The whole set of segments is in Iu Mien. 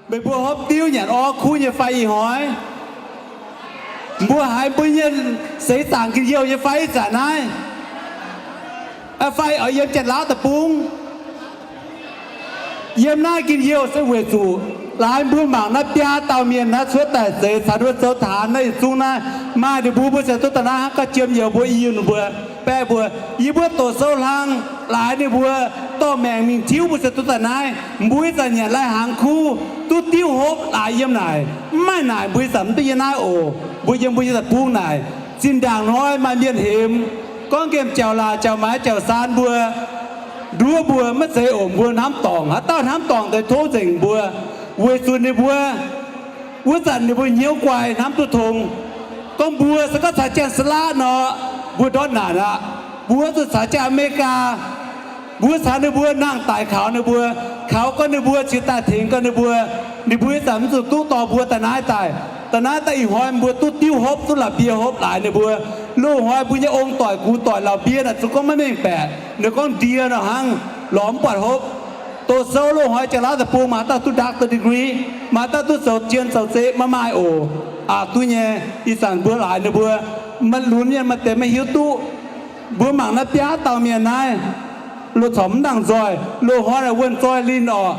Meih mbuo hopv diuv nyanc orv kuv nyei fai ih hnoi? Mbuo haiz mbuo nyei seix zaangc gin-youh nyei fai ih zanc naaiv? Fai oix yiem Janx-Laauv deic-bung? Yiem naaiv gin-youh se weic zuqc laaix mbuo mangc naaiv biaa dauh mienh naaiv cuotv daaih zeiz caux ninh mbuo zoux taux hnaangx naaiv yietc zungv naaiv, maaih ninh mbuo, mbuo se duqv daaih naaiv hnangv gauh jiem youz mbuo, i yunh mbuo, baeqv mbuo, yie mbuo doqc sou hlang laaix ninh mbuo dorh maengc mingh tiuv mbuo se duqv daaih naaiv. Mbuo ih zanc nyanc lai-hnaangx kuv duqv diuv hopv laaix yiem naaic, mv maaih naaic mbuo ih zanc mv duqv yiem naaiv oc. Mbuo yiem mbuo nyei deic-bung naaic, zinh ndaangc hnoi maaih mienh hemx gorngv nqemh Jauv-Laac, Jauv-Maaiz, Jauv-Saan mbuo nduov mbuo maiv zeiz oc. Mbuo hnamv dorngc, haaix dauh hnamv dorngc deix tov nzengc mbuo, weic zuqc ninh mbuo wuov zanc ninh mbuo hnyouv guai hnamv duqv tong. Gorngv mbuo se gorngv caux Janx-Saalaqv nor, mbuo ndortv naanc aqv. Mbuo zuqc caux Janx-Ame^li^gaa, mbuo caux ninh mbuo nangh daic kaux ninh mbuo, kaux gorngv ninh mbuo cingx daaih tengx gorngv ninh mbuo, ninh mbuo ih zanc mv zuqc duqv dorh mbuo daaih naaiv daaih. Daaih naaiv daaih ih hnoi mbuo duqv diuv hopv, duqv la'mbie hopv laaix ninh mbuo. Loz-hnoi mbuo nyei ong-doic gux doic, la'mbie naaic zuqc gorngv maiv mengh baeqc, ninh gorngv ndie nor hnangv, lorz mv buatc hopv. Doqc sou loz-hnoi Janx-Laauv deic-bung maaih dauh duqv doctor degree, maaih dauh duqv zoux jien zoux zeqv maiv maaih oc. Aqc duqv nyei. Ih zanc mbuo laaix ninh mbuo, maaih lunx mienh maaih deix maiv hiuv duqv. Mbuo mangc naaiv biaa dauh mienh naaiv, loz-corc mv nangc nzoih, loz-hnoi naaic wuonh zoih linh orqc.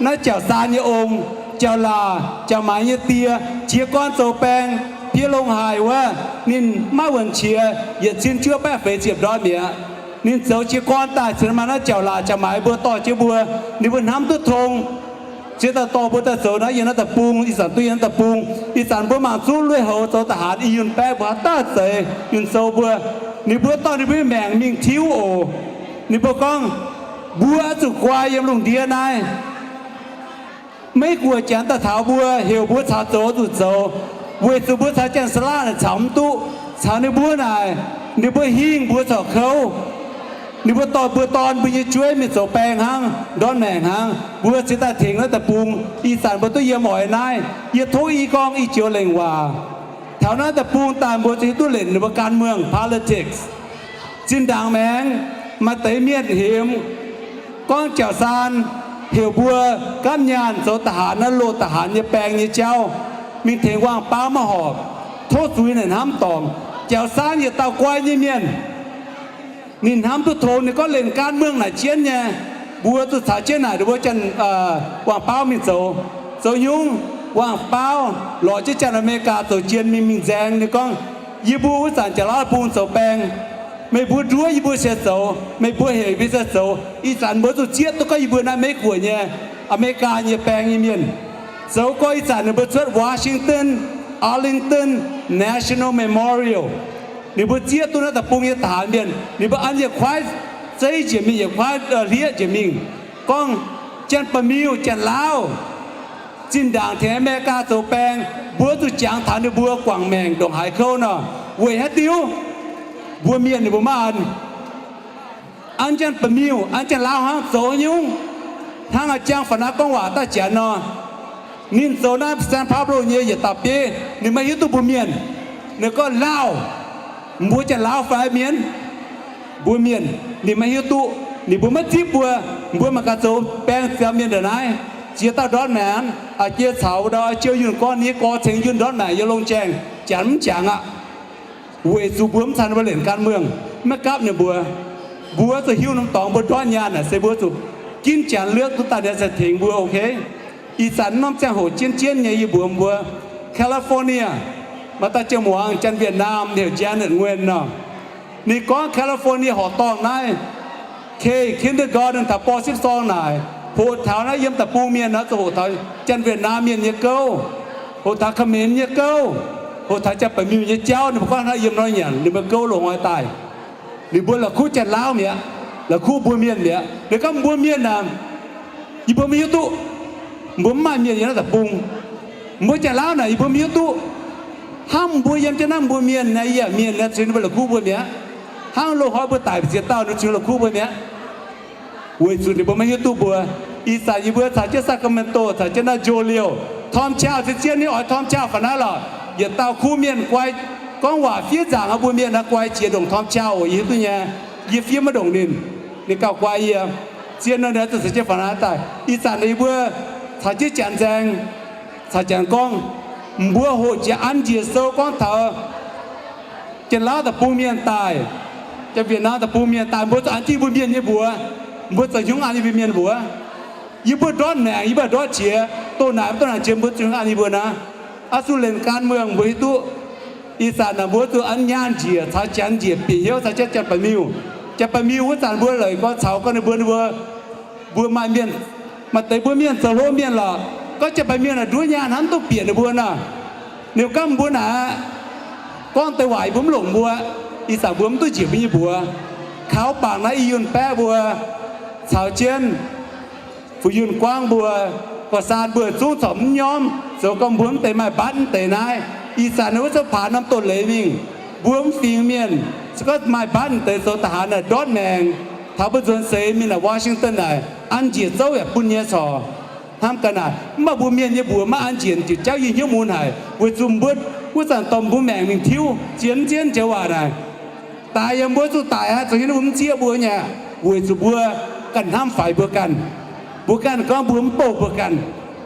Naaiv Jauv-Saan nyei ong, Jauv-Laac, Jauv-Maaiz nyei die, jiez gorn zoux baeng, piex longx haic wuov, ninh maiv wuonc qiex, yietc cin juov baeqv feix ziepc ndortv mi'aqv. Ninh zoux jiez gorn daaih cingx maaih naaiv Jauv-Laac, Jauv-Maaiz mbuo dorh jienv mbuo, ninh mbuo hnamv duqv tong, ziex dauh dorh mbuo daaih zoux naaiv yiem naaiv deic-bung. Ih zanc duqv yiem naaiv deic-bung. Ih zanc mbuo mangc zuqv lui-houx zoux da'haaix, i yunh baeqv mbuo haaix dauh zeiz yunh zoux mbuo, ninh mbuo dorh ninh mbuo nyei maengc mingh tiuv oc. Ninh mbuo gorngv, mbuo oix zuqc guai yiem lungh ndiev naaiv. Maiv gunv Janx daaih taux mbuo, heuc mbuo caux zoux oix zuqc zoux, weic zuqc mbuo caux Janx-Saalaqv naaic caux mv duqv. Caux ninh mbuo naaic, ninh mbuo hingh mbuo corc kouv. Ninh mbuo dorh mbuo dorn mbuo nyei jueiv mingh zoux baeng hnangv, ndortv maengc hnangv. Mbuo cingx daaih tengx naaiv deic-bung. Ih zanc mbuo duqv yiem oix naaiv, yie tov i gorngv i joux lengc waac. Taux naaiv deic-bung daaih mbuo za'gengh duqv lenc ninh mbuo การเมือง, politics. Zinh ndaangc maengx maaih deix mienh hemx gorngv Jauv-Saan heuc mbuo gapv nyaanh zoux da'haaix naaiv loz da'haaix nyei baeng nyei jauv mingh tengx Wangc Baauv maiv horpc. Tov zuiz naaic hnamv dorngc. Jauv-Saan yietc dauh guai nyei mienh. Ninh hnamv duqv tong, ninh gorngv lenc การเมือง naaic jienv nyei. Mbuo zuqc caux jienv naaic ninh mbuo Janx, Wangc Baauv mingh zoux. Zoux nyungc, Wangc Baauv lorz jienv Janx-Ame^li^gaa zoux jien mingh, mingh nzaeng. Ninh gorngv, yie mbuo wuov zanc Janx-Laauv bung zoux baeng, meih mbuo nduov yie mbuo se zoux, meih mbuo heuc yie mbuo se zoux. Ih zanc mbuo zuqc zieqv duqv gorngv yie mbuo naaiv Meiv-Guoqv nyei, Ame^li^gaa nyei baeng nyei mienh zoux gorx. Ih zanc ninh mbuo cuotv Washington, Arlington, National Memorial. Ninh mbuo zieqv duqv naaiv deic-bung nyei da'haaix mienh, ninh mbuo an yietc kuaaiv zeiv njiec mingh, yietc kuaaiv hlieqv njiec mingh, gorngv, Janx-Baeqc-Miuh, Janx-Laauv zinh ndaangc tengx Ame^li^gaa zoux baeng, mbuo zuqc jangx taux ninh mbuo guangc maengc ndongc haaix kouv nor. Weic haaix diuc? Mbuo mienh ninh mbuo maiv an. An Janx-Baeqc-Miuh, an Janx-Laauv hnangv zoux nyungc, hnangv a'jang faaux naaiv gorngv waac daaih Janx nor. Ninh zoux naaiv San Pablo nyei yietc dauh bieiv, ninh maiv hiuv duqv mbuo mienh. Ninh gorngv, Lauh, mbuo Janx-Laauv fai mienh? Mbuo mienh. Ninh maiv hiuv duqv, ninh mbuo maiv zipv mbuo. Mbuo mangc gaax zoux baeng ziangx mienh ndongc naaiv, ziex dauh ndortv maengc, a'jiex caux ndau jiu yunh gorn, ninh nyei gorx cengx yunh ndortv maengc yiem longh jaeng, Janx mv jangx aqv. Weic zuqc mbuo mv caux ninh mbuo lenc การเมือง, maiv gapv ninh mbuo. Mbuo zuqc hiuv norm dorngx mbuo ndortv nyaanh naaic se mbuo zuqc ginv Janx เลือก duqv daaih ninh se tengx mbuo, ok? Ih zanc norm ziangh hoc jienv jienv nyei yie mbuox mbuo, California maaih dauh jiu-muangz Janx-Vietnam heuc Janet Nguyen nor. Ninh gorngv California horqc dorngh naaiv, K kindergarten taux ป.สิบสอง naaic, hoqc taux naaiv yiem deic-bung mienh nor zuqc hoqc taux Janx-Vietnam mienh nyei gouv, hoqc taux Khmer nyei gouv, hoqc taux Janx-Baeqc-Miuh nyei jauv. Ninh mbuo gorngv hnangv yiem nor nyanc ninh mbuo gouv loz-hnoi daaih. Ninh mbuo la'kuqv Janx-Laauv mi'aqv, la'kuqv mbuo mienh mi'aqv. Ninh gorngv mbuo mienh naaic, yie mbuo maiv hiuv duqv. Mbuo mv maaih mienh yiem naaiv deic-bung. Mbuo Janx-Laauv naaic yie mbuo maiv hiuv duqv. Hnangv mbuo yiem jienv naaiv mbuo mienh naaiv, yie mienh naaiv cingx ninh mbuo la'kuqv mbuo mi'aqv. Hnangv loz-hnoi mbuo daic ziex dauh ninh cingx la'kuqv mbuo mi'aqv. Weic zuqc ninh mbuo maiv hiuv duqv mbuo. Ih zanc yie mbuo caux jienv Sacramento, caux jienv naaiv Njoh Liouh, Tom Chow, zien-zien ninh oix Tom Chow faaux naaiv lorqc. Yietc dauh kuv mienh guai, gorngv waac fiev nzaangc aqv. Mbuo mienh naaiv guai jiex ndongc Tom Chow oc, yie hiuv duqv nyei. Yie fiev maiv ndongc ninh. Ninh gauh guai yie. Zien nor ninh oix zuqc caux jienv faaux naaiv daaih. Ih zanc yie mbuo caux jienv Janx nzaeng, caux Janx gorngv, mbuo hoqc jiex an njiec sou gorngv taux Janx-Lauv deic-bung mienh daaih, Janx-Wietc-Naamh deic-bung mienh daaih, mbuo zuqc an jienv mbuo mienh nyei mbuox. Mbuo zoux hnyungv an ninh mbuo mienh mbuox? Yie mbuo ndortv maengc, yie mbuo ndortv qiex, doh naaic mv doh naaic qiex, mbuo zuqc hnyungv an ninh mbuo naaic. Aav su lenc gan muangh mbuo hiuv duqv, ih zanc naaic mbuo zuqc an nyaanh njiec caux Janx njiec bieqc hnyouv caux jienv Janx-Baeqc Miuh. Janx-Baeqc Miuh wuov zanc mbuo laic gorngv caux gorngv ninh mbuo, ninh mbuo, mbuo maaih mienh, maaih deix mbuo mienh zoux hlo mienh lorqc. Gorngv Janx-Baeqc Miuh naaic nduov nyaanh hnangv duqv bieqc ninh mbuo nor. Ninh gorngv mbuo naaic, gorngv deix waac yie mbuo mv longc mbuo, ih zanc mbuo mv duqv njiec mbuo nyei mbuox. Kaux bangc naaiv I Yunh Baeqv mbuo caux jienv Fu Yunh Guangv mbuo, Gorqv-Saan mbuo zungv corc mv nyormv, zoux gorngv mbuo mv deix maaih mbatv mv deix naaiv. Ih zanc ninh wuov zouv paax norm doz-leiz mingh, mbuo mv fingx mienh se gorngv maaih mbatv mv deix zoux da'haaix naaic ndortv maengc, taux mbuo nzuonx seix mingh naaic Washington naaic an njiec zouv yaac bun nyei corc. Hnamv ga'naaic mv baac mbuo mienh nyei mbuox maiv an njiec, diuc jauv yie hnyouv mun haic, weic zuqc mbuo wuov zanc dorh mbuo maengc mingh tiuv, zien mv zien joux waac naaic. Daic yaac mbuo zuqc daic aqv, zoux hnyouv mbuo mv zieqv mbuo nyei, weic zuqc mbuo ganh hnamv faix mbuo ganh. Mbuo ganh gorngv mbuo mv bouh mbuo ganh.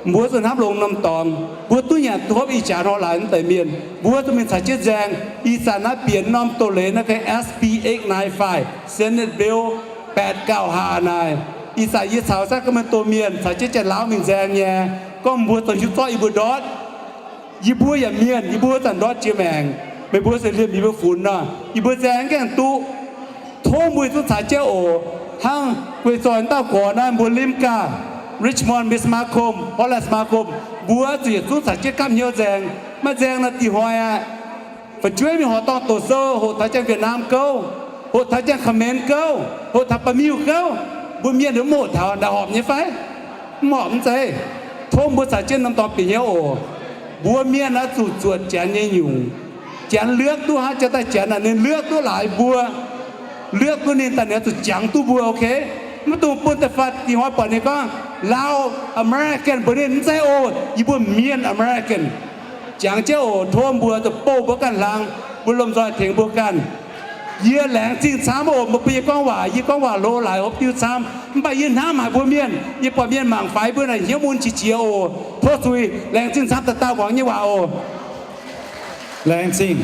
Mbuo zuqc hnamv longx norm dorngx. Mbuo duqv nyanc duqv hopv ih jaax hnoi laaix mv deix mienh, mbuo zuqc mingh caux jienv nzaeng. Ih zanc naaiv bieqc norm doz-leiz naaiv ga'naaiv S B eight nine five, Senate Bill แปดเก้าห้า naaic. Ih zanc yie caux สหรัฐอเมริกา domh mienh caux jienv Janx-Lauv mingh nzaeng nyei, gorngv mbuo zoux hnyouv zorqv yie mbuo ndortv. Yie mbuo yaac mienh, yie mbuo zanc ndortv jiex maengc. Meih mbuo se liemh yie mbuo funx nor, yie mbuo nzaeng gaengh duqv. Tov mbuo zungv caux jienv oc. Hnangv guei zoih dauh gorx naaiv mbuo Limca, Richmond Mienh สมาคม, Portland สมาคม, mbuo zuqc yietc zungv caux jienv gapv hnyouv nzaeng. Maiv nzaeng nor dih hnoi aqv. Fu'jueiv mingh horqc dorngh doqc sou, hoqc taux Janx-Wietc-Naamh gouv, hoqc taux Janx-Khmer gouv, hoqc taux Baeqc Miuh gouv, mbuo mienh mv hoqc taux naaic horpc nyei fai? Mv horpc mv zeiz. Tov mbuo caux jienv norm dorngx bieqc hnyouv oc. Mbuo mienh naaiv zuqc zuotc Janx nyei nyungc. Janx เลือก duqv hnangv, jiex daaih Janx naaic ninh เลือก duqv laaix mbuo, เลือก duqv ninh daaih ninh zuqc jangx duqv mbuo, ok? Maiv dungx bun da'faanh dih hnoi buatc ninh gorngv Lao American mbuox ninh mv zeiz oc, yie mbuo mienh American. Jangx jienv oc. Tov mbuo zuqc bouh mbuo ganh hlang, mbuo lomh nzoih tengx mbuo ganh. Yie laengz zingh camv oc. Mbuo bun yie gorngv waac, yie gorngv waac hlo laaix hopv diuv camv, mv baac yie hnamv haic mbuo mienh. Yie buatc mienh mangc faix mbuo naaic hnyouv mun qiex jiez oc. Tov zuiz. Laengz zingh camv dauh dauh muangx nyei waac oc. Laengz zingh.